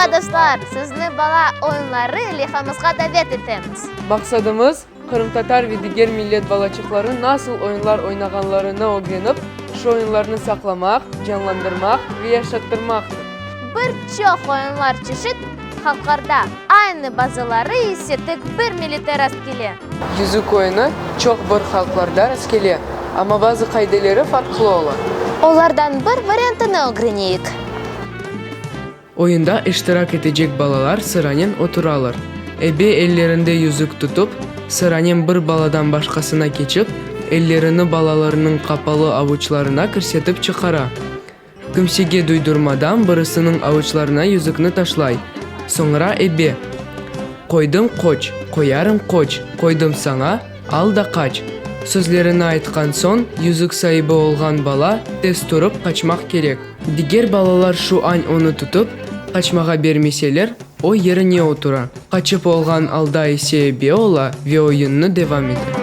Meraba, dostlar! Sizni Bala oyunları leyhamızğa davet etemiz. Maqsadımız, qırımtatar ve diger millet balaçıqları nasıl oyunlar oynağanlarını ögrenip, şu oyunlarnı saqlamaq, canlandırmaq ve yaşattırmaqtır. Bir çoq oyunlar çeşit halqlarda aynı, bazıları ise tek bir millette rastkele. Yüzük oyunı çoq bir halqlarda rastkele, amma bazı qaideleri farqlı ola. Olardan bir variantını ögreneyik. Oyunda iştirak etecek balalar sıranen oturalar. Ebe ellerinde yüzük tutıp, sıranen bir baladan başqasına keçip, ellerini balalarnıñ qapalı avuçlarına kirsetip çıqara. Kimsege duydurmadan birisiniñ avuçlarına yüzükni taşlay. Soñra ebe, Qoydım qoç, qoyarım qoç, qoydım saña, al da qaç! Sözlerini aytqan soñ, yüzük saibi olğan bala tez turıp qaçmaq kerek. Diger balalar şu añ onı tutıp, qaçmağa bermeseler, o yerine otura. Qaçıp olğan alda ise ebe ola ve oyunnı devam ete.